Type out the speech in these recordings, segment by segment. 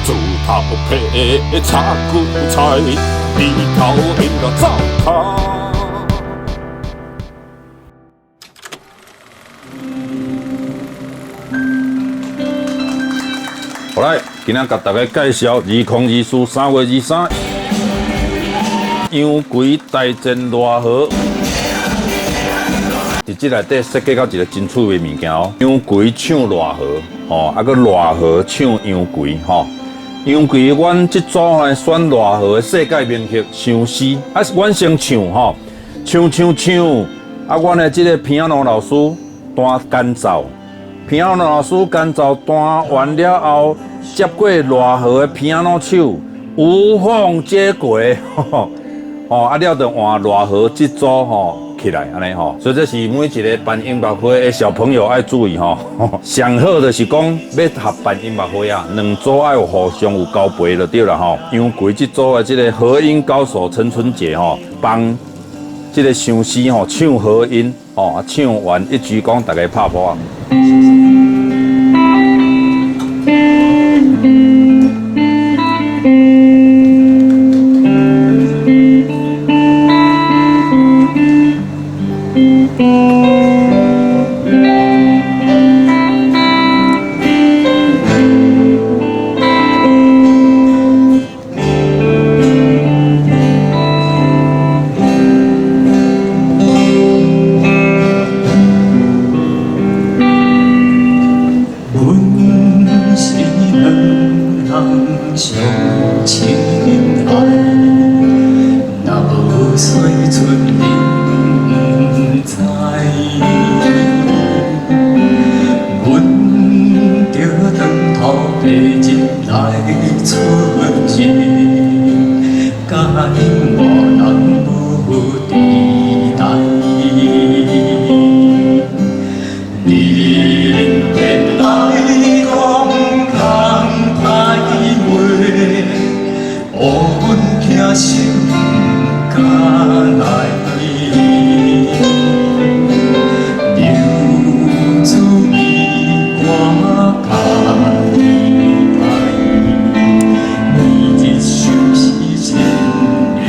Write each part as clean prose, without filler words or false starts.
锄頭皮插韭菜，鼻頭因就走開。好來，今仔共大家介紹2024 3月23，楊葵大戰賴和。佇這內底設計到一個真趣味物件哦，楊葵唱賴和，吼，啊閣賴和唱楊葵，吼。楊葵，阮這組來選賴和的世界名曲《相思》，啊，阮先唱吼，唱唱唱，啊，阮的這个 piano 老師彈間奏，piano 老師間奏彈完了後，接過賴和的 piano 手，無縫接軌，吼，啊了就換賴和這組吼。起來按呢吼，所以這是每一个辦音樂會的小朋友愛注意吼。上好就是講欲合辦音樂會啊，兩組愛有互相有交陪就對啦吼。楊葵這組的這个和音高手陳春杰吼，幫這个相思吼唱和音吼，唱完一鞠躬，大家拍噗仔。阮是兩人上親愛，若無說出恁毋知。阮著當頭白日來出入，甲因外人無佇代。恁便愛講空歹話，予阮驚心不敢來。留住伊我家己歹，每日相思千个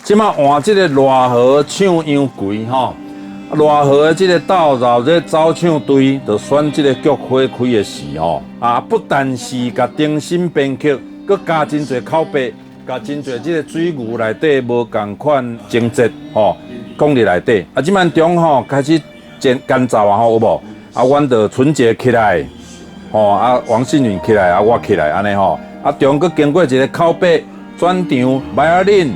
這馬換這个賴和唱楊貴吼，賴和的這个鬥鬧熱走唱隊，就選這个菊花開的時吼。啊，不但是共重新編曲，閣加真濟口白，共真濟這个水牛內底無仝款情節吼，講佇內底。啊，這擺中吼開始真乾燥啊吼，有無？啊，阮就春節起來，吼啊，王信允起來，啊，我起來，按呢吼。啊，中閣經過一个口白轉場，violin，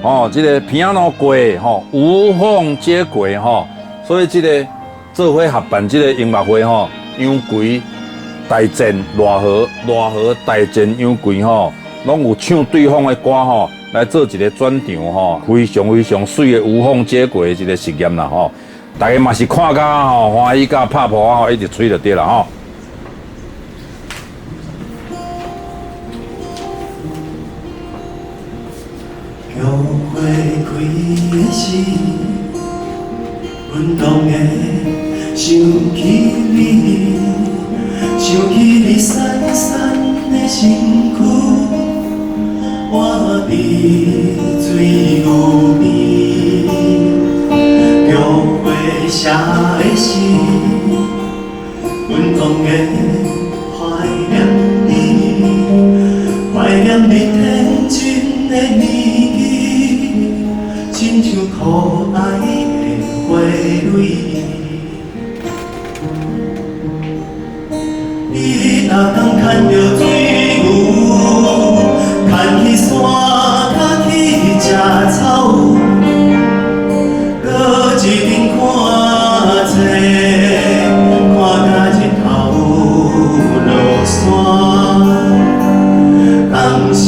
吼，這个 piano 過，吼，無縫接軌吼，所以這个做伙合辦這个音樂會吼，楊貴大戰賴和，賴和大戰楊貴吼，攏有唱對方的歌吼，來做一个轉場吼，非常非常媠的無縫接軌的一个實驗啦吼。大家嘛是看甲吼歡喜甲拍噗仔吼，一直吹就對啦吼。菊花開的時，阮攏會想起你，想起你瘦瘦的身軀，倚佇水牛邊。菊花謝的時，阮攏會懷念你，懷念你天真的年紀，親像可愛的花蕊。你逐工牽著水牛，牽去山跤去食草，閣一邊看冊，看甲日頭落山。當時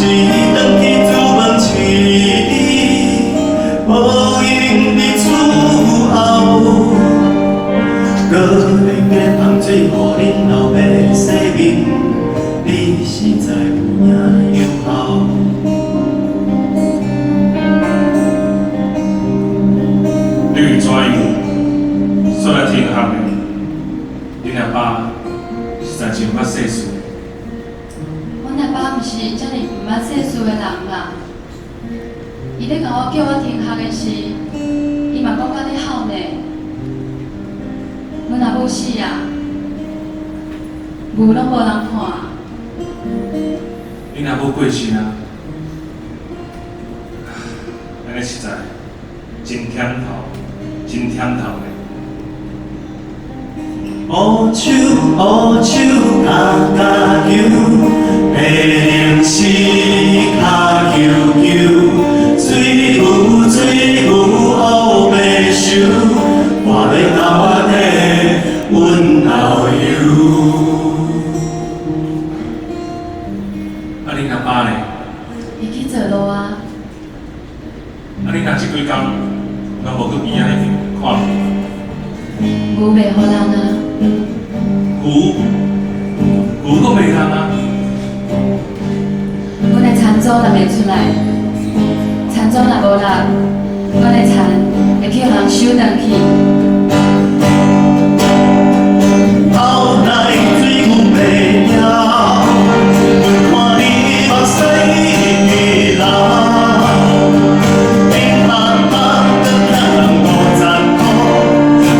轉去煮飯飼你，無閒佇厝後，閣會加放水予恁老爸洗面，你實在有影有孝。你是怎樣煞來停學的？恁阿爸實在真毋捌世事。阮阿爸毋是遮爾毋捌世事的人啦。伊咧共我叫我停學的時，伊嘛講甲咧哭呢。阮阿母死啊，牛攏無人看。恁阿母過身啊？按呢實在真忝頭，真忝頭呢。烏手烏手跤跤球，白龍絲跤球球，水牛水牛烏白泅，活咧豆仔底阮老油。啊，恁阿爸呢？伊去做路啊。啊，恁若這幾工攏無去邊仔彼邊看牛？牛袂予人啊。牛，牛閣袂人啊？阮的田祖若袂出來，田祖若無力，阮的田會去予人收轉去。後來水牛袂了，阮看你目屎直流。恁阿爸閣欠人50箍，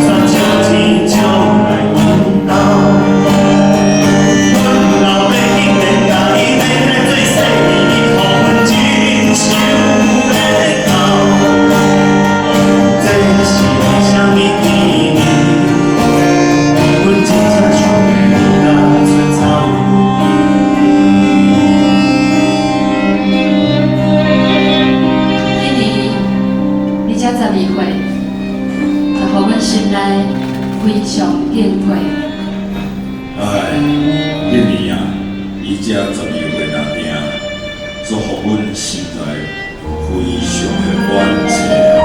煞借錢借來阮兜。阮老爸竟然共伊買來做細兒，予阮真想欲哭。這是啥物天意？阮真正想欲離家出走。彼年你才12歲，就予阮心內非常敬佩。唉，彼年啊，伊才12歲爾爾，煞予阮心內非常的惋惜啊。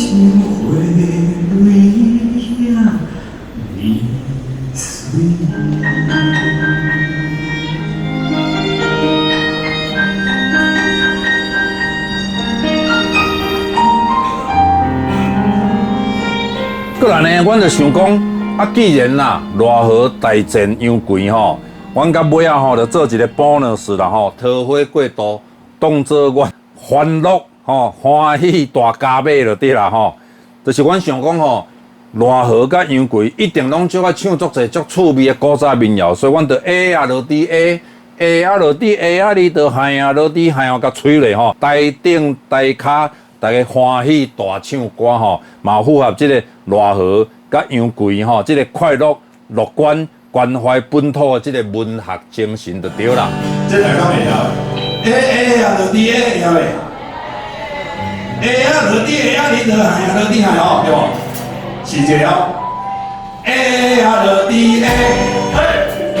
像花蕊遐呢媠。過來呢，阮就想講，啊，既然啦，賴和大戰楊貴吼，阮到尾仔吼，就做一個 bonus 啦吼，桃花過渡，當做阮歡樂吼，歡喜大加碼就對啦吼。就是阮想講吼，賴和佮楊貴一定攏足愛唱足濟足趣味的古早民謠，所以阮就 A 啊落佇 A，A 啊落佇 A 啊，你就嗨啊落佇嗨哦，共吹咧吼，台頂台跤。大家歡喜大唱歌吼，嘛符合這個賴和佮楊貴吼，這個快樂、樂觀、關懷本土的這個文學精神就對啦。這大家會曉？A A 啊，落佇 A 會曉袂？A 啊落佇 A 啊，你就嗨啊落佇嗨哦，對無？是這個哦。A 啊落佇 A，嘿，A